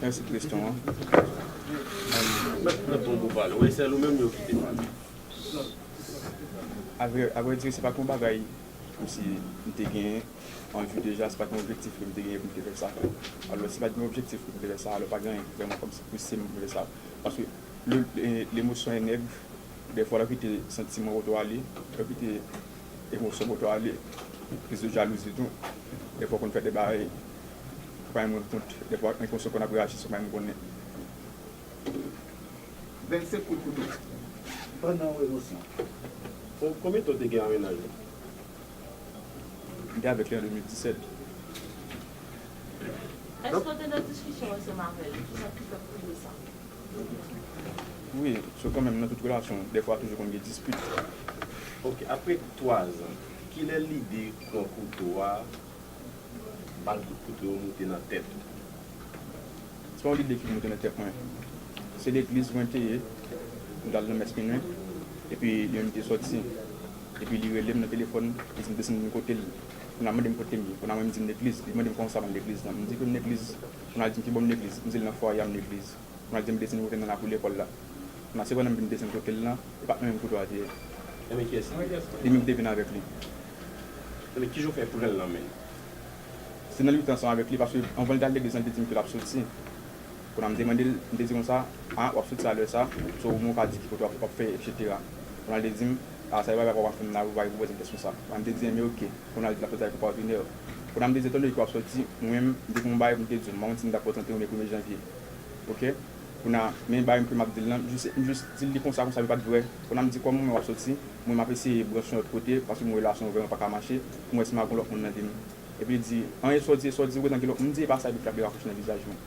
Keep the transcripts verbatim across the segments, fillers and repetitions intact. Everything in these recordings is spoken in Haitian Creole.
Mèsi pou kesyon an. Mèt, mèt pran pou pale. Wi, sèl ou menm yo kite pale. Avrè, avrè dire, se pa t yon bagay kòmsi m te genyen an vi deja, se pa t yon objektif ke m te genyen pou m te fè sa. Alò, si pa t yon objektif pou m te fè sa, alò pa gen anyen ki vrèman kòmsi pouse m pou m fè sa. Paske le, le, lemosyon e nèg, dèfwa lè w kite santiman w ale, lè w kite emosyon w ale, kriz de jalouzi tou, dèfwa w konn fè de bagay ou pa menm rann kont, dèfwa enkonsyan w konn ap reyaji san w pa menm konnen. Vennsenk kout kouto. Pandan yon emosyon. Kon-, konbyen tan w te gen an mennaj ou? M te avèk li an de mil disèt. Èske w te nan diskisyon ansanm avè l? Kisa ki fè w konnen sa? Wi, so kanmenm nan tout relasyon, dèfwa toujou konn gen dispit. Ok, apre twa zan, kilè lide pran kouto a, bal kout kouto yo moute nan tèt ou? Se pa yon lide ki moute nan tèt mwen. Se legliz mwen te ye, m t al nan mès minwi, epi li menm li te sòti. Epi li rele m nan telefòn, li di m desann vin kote l. Kounye a mande m kote m ye, kounye a mwen m di m legliz, li mande m kòman sa m legliz lan. M di ke m legliz, kounye a li di m ki bò m legliz, m di l nan fwaye a m legliz. Kounye a li di m desann kote m nan la pou lekòl la. Kounye a se pandan m vin desann kote l lan, e pa t mwen menm kouto a te ye. Ebyen kiyès li? Li menm ki te vin avèk li. Ebyen kijan w fè pran l nan men l? Se nan lite ansanm avèk li, paske anvan l te al legliz lan, li te di m ke l ap soti. Kounye a m te mande l, m te di konsa, a, w ap soti a lè sa, so ou menm ou ka di ki kote w ap, w ap fè, etsetera. Kounye a l te di m, a, sa e bagay pa w ap fè m la, ou pa repoze m kèsyon sa. Kounye a m te di, enben oke. Kounye a l di l ap soti avèk yon patnè. Kounye a m te di, etan done ke w ap soti, mwen menm, m te gen yon bagay pou m te di w, m pa konn si m t ap pòte l ou men premye janvye. Oke? Kounye a, men bagay ke m ap di l lan, m jis, m jis di l li konsa, konsa, men pa t vrè. Kounye a m di, kòm mwen w ap soti, mwen m ap eseye branche yon lòt kote, paske mwen relasyon an vrèman pa ka mache, pou m wè si m a gon lòt moun nan vi m. Epi li di, anyen sa w di, sa w di, ou gentan gen lòt moun, m di, e pa sa, epi l frape rakoche nan vizaj mwen.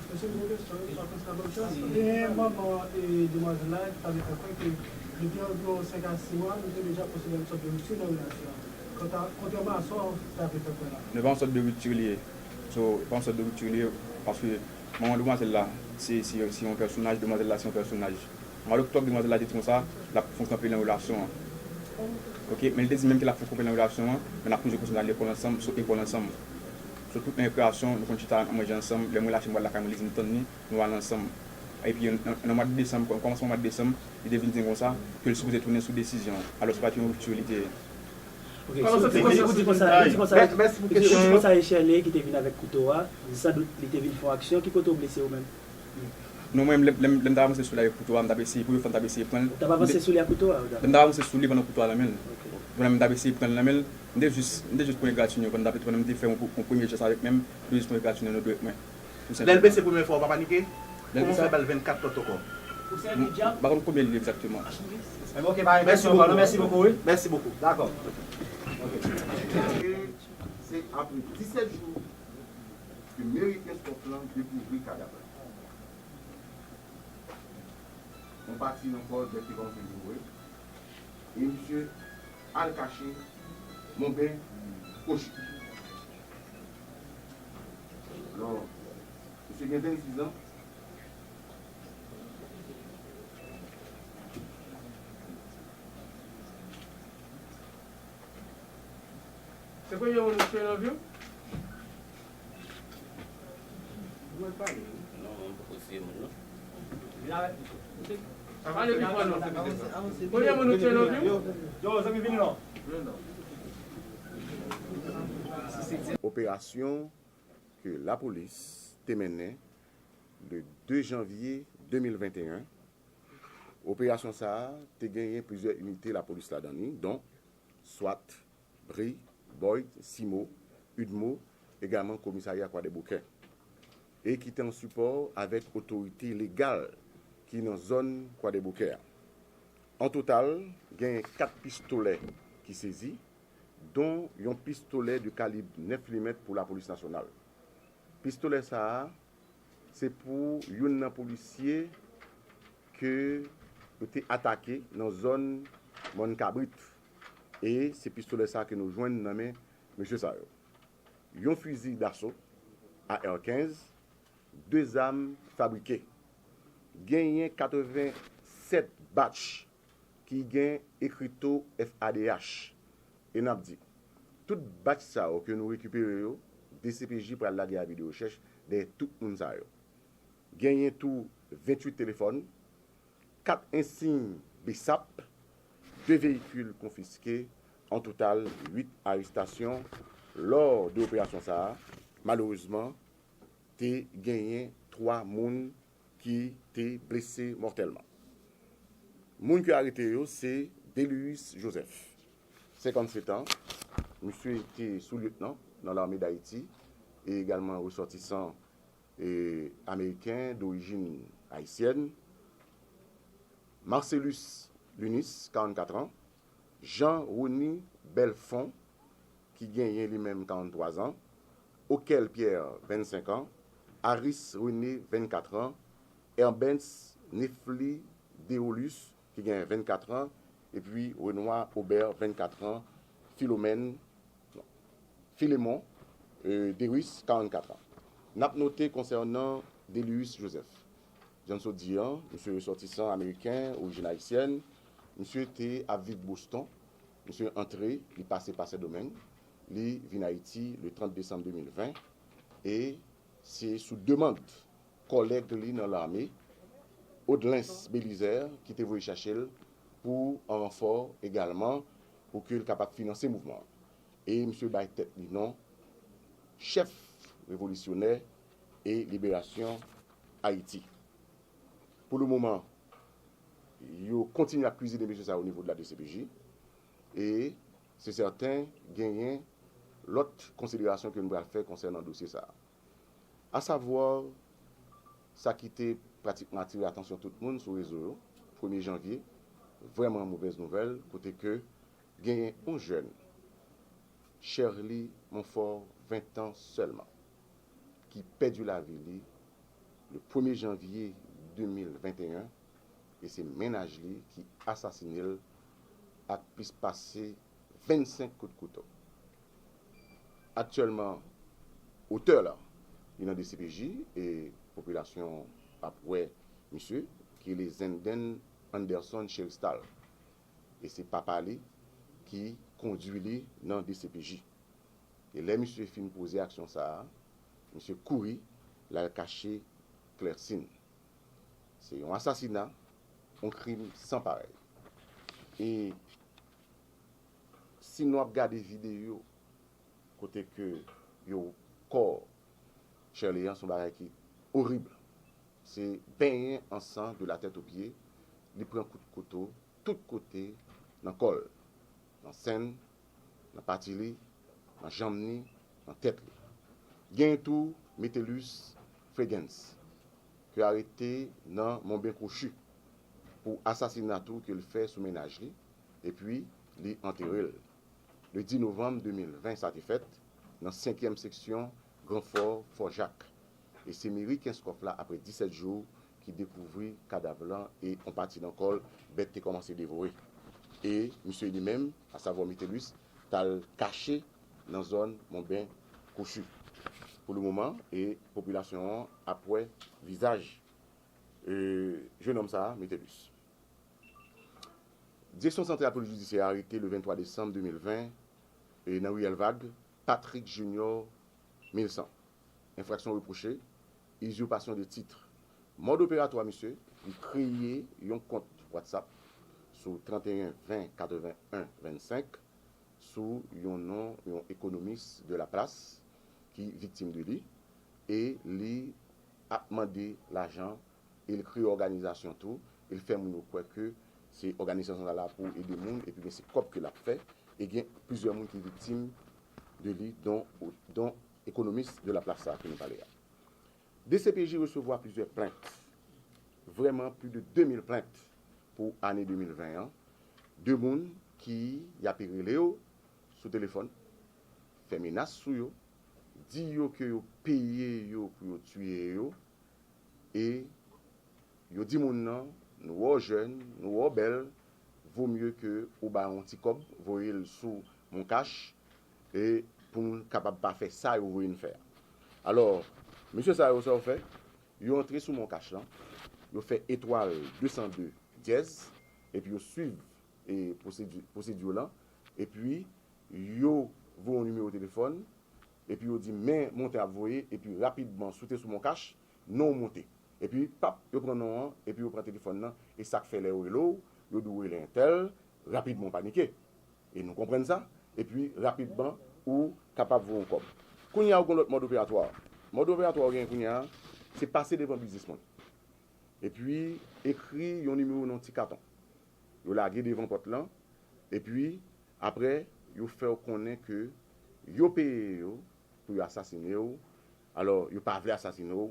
Mesye, m gen yon kesyon, wi, pa konsa, pa konsa. Gen manman e demwazèl la ki ta vle fè kwè ke depi anviwon senk a sis mwa, nou te deja konsidere yon sòt de ripti nan relasyon an. Kontra-, kontrèman a sa w ta vle fè kwè la. Non, e pa yon sòt de ripti li ye. So, e pa yon sòt de ripti li ye, paske manman demwazèl la, se, se, se yon pèsonaj, demwazèl la, se yon pèsonaj. Mwa doktòb, demwazèl la te di konsa, l ap fè yon kanpe nan relasyon an. Oke, men li te di menm ke l ap fè yon kanpe nan relasyon an, men n ap kontinye kontinye al lekòl ansanm, sot lekòl ansanm. So, tout nan rekreasyon, nou konn chita, n ap manje ansanm, lè mwen lache m pral lakay mwen, li di m tann li, nou al ansanm. Epi, nan, nan mwa de desanm, kòm, kòmansman mwa de desanm, li te vin di m konsa, ke l sipoze tounen sou desizyon an. Alò, se pa t yon ripti li te ye. Ok, so, ou di konsa, ou di konsa, ou di konsa, ou di konsa e Sherley ki te vin avèk kouto a, sandout li te vin fè yon aksyon, ki kote w blese ou menm? Non, mwen, lè, lè, lè m t ap avanse sou li avèk kouto a, m t ap eseye, premye fwa m t ap eseye pran l. Ou t ap avanse sou li ak kouto a? Lè m t ap avanse sou li pandan kouto a nan men l. Pandan m t ap eseye pran l nan men l, m te jis, m te jis pran egratignan pandan m t ap, pandan m te fè yon, yon premye jès avèk men m, m te jis pran egratignan nan dwèt mwen. Lè l blese premye fwa, ou pa panike? Kòman w fè ba l vennkat lòt ankò? M pa konn konbyen li egzakteman. Ok, pa gen kesyon ankò, non, mèsi bokou, wi. Mèsi bokou. Dakò. Se apre disèt jou ke meri Kenskòf lan dekouvri kadav la. Yon pati nan kò dèk te kòmanse vin vre. E misye al kache Monben Kochi. Alò, misye gen vennsis an. Se premye moun ou tchwe nan vi w? Ou mèt pale wi. Non, mwen poko siye moun non. Pale pi fò non. Premye moun ou tchwe nan vi w? Yo, yo, zanmi vini non. Operasyon ke lapolis te mennen le de janvye de mil venteyen. Operasyon sa a te genyen plizyè inite lapolis ladan li, don swat, bri, boyd, simo, udmo, egalman komisarya Kwadèboukè, e ki te an sipò avèk otorite legal ki nan zòn Kwadèboukè a. An total, genyen kat pistolè ki sezi, don yon pistolè de kalib nèf milimèt pou lapolis nasyonal. Pistolè sa a, se pou youn nan polisye ke yo te atake nan zòn Mòn Kabrit. E se pistolè sa a ke nou jwenn nan men mesye sa yo. Yon fizi daso, A R kenz, de zam fabrike. Genyen katrevensèt batch ki gen ekrito F A D H. E n ap di, tout batch sa yo ke nou rekipere yo, D C P J pral lage avi de rechèch dèyè tout moun sa yo. Genyen tou venntuit telefòn, kat ensiy B S A P, de veyikil konfiske, an total uit arestasyon lò de operasyon sa a. Malerezman, te genyen twa moun ki te blese mòtèlman. Moun ki arete yo se Delius Joseph, senkannset an. Misye te sou-lyetnan nan Lame Dayiti e egalman resòtisan e, ameriken dorijin ayisyèn. Marcelus Lunis, karannkat an. Jean Rony Belfond, ki genyen li menm karannntwa zan. Okel Pierre, vennsenk an. Aris René, vennkat an. Herbens Nefli Deolus, ki genyen vennkat an. Epi Renoir Aubert, vennkat an. Philomène, non, Philemon e, Deris, karannkat an. N ap note konsènan Delius Joseph. Jan n sot di an, misye resòtisan ameriken, orijin ayisyèn. Misye te ap viv Boston. Misye antre, li pase pa Sendomeng. Li vin Ayiti le trant desanm de mil ven. E se sou demann kòlèg li nan lame, Odlens Belizaire, ki te voye chache l pou an ranfò egalman, pou ke l kapab finanse mouvman an. E misye bay tèt li non chèf revolisyonè e liberasyon Ayiti. Pou le moman, yo kontinye ap kwizine mesye sa yo o nivo de la D C P J. E se sèten, genyen lòt konsiderasyon ke nou pral fè konsènan dosye sa a. Asavwa, sa ki te pratikman atire atansyon tout moun sou rezo yo, premye janvye, vrèman movèz nouvèl, kote ke genyen yon jèn, Sherly Monfort, ven an sèlman, ki pèdi lavi li le premye janvye de mil venteyen, e se mennaj li ki asasine l ak plis pase vennsenk kout kouto. Aktyèlman, otè la, li nan D C P J e popilasyon ap wè misye, ki rele Zenden Anderson Cheristal. E se papa li ki kondui li nan D C P J. E lè misye fin poze aksyon sa a, misye kouri, l al kache Klèsin. Se yon asasina, yon krim san parèy. E si nou ap gade videyo kote ke yo kò Sherly an, se yon bagay ki orib. Se benyen an san de la tèt o pye, li pran kout kouto tout kote nan kò l, nan sen l, nan pati li, nan janm ni, nan tèt li. Gen tou Metellus Fregens, ke arete nan Monben Kwochi pou asasina tou ke l fè sou mennaj li, epi li antere l. Le dis novanm de mil ven sa te fèt, nan senkyèm seksyon Gran Fò, Fò Jak. E se meri Kenskòf la, apre disèt jou, ki dekouvri kadav lan e yon pati nan kò l, bèt te kòmanse devore. E misye li menm, asavwa Metellus, t al kache nan zòn Monben Kwochi. Pou le moman, e popilasyon an ap wè vizaj, e, jennonm sa a, Metellus. Direksyon Santral Polis Jidisyè arete le venntwa desanm de mil ven, e, nan riyèl Vag, Patrick Junior Milsan. Enfraksyon repwoche, izipasyon de tit. Mòd operatwa misye, li kreye yon kont WhatsApp sou trannteyen ven katreven en vennsenk sou yon non yon ekonomis de Laplas ki viktim de li, e li ap mande lajan, e l kreye òganizasyon tou, e l fè moun yo kwè ke se òganizasyon sa la pou ede moun, epi byen se kòb ke l ap fè, e gen plizyè moun ki viktim de li, don, don ekonomis de Laplas sa ke nou pale a. D C P J resevwa plizyè plent, vrèman plis de de mil plent pou ane de mil ven an, de moun ki y ape rele yo sou telefòn, fè menas sou yo, di yo ke yo peye yo pou yo tiye yo, e yo di moun nan, nou wè w jèn, nou wè w bèl, vo mye ke ou ba yon ti kòb, voye l sou Moncash, e pou n kapab pa fè sa yo voye n fè a. Alò, mesye sa yo, sa yo fè, yo antre sou Moncash lan, yo fè etwal de san de dyèz, epi yo swiv, e, pwosedi, pwosedi lan, epi yo voye yon nimewo telefòn, epi yo di men montan ap voye, epi rapidman si w te sou MonCash, non w monte. Epi pap, yo pran non an, epi yo pran telefòn nan, e sa k fè lè yo rele w, yo di w rele entèl, rapidman w panike. E nou konprann sa, epi rapidman ou kapab voye yon kòb. Kounye a ou gen lòt mòd operatwa. Mòd operatwa ou gen kounye a, se pase devan biznisman. Epi ekri yon nimewo nan ti katon. Yo lage devan pòt lan, epi apre yo fè w konnen ke yo peye yo pou yo asasine w. Alò, yo pa vle asasine w,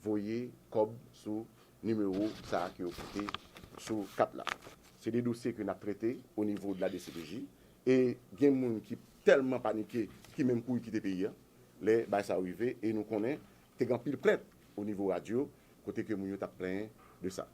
voye kòb sou nimewo sa a ke yo kite sou kat la. Se de dosye ke n ap trete o nivo de la D C P J. E gen moun ki tèlman panike, ki menm kouri kite peyi a, lè bagay sa yo rive. E nou konnen, te gen anpil plent o nivo radyo, kote ke moun yo t ap plenyen de sa.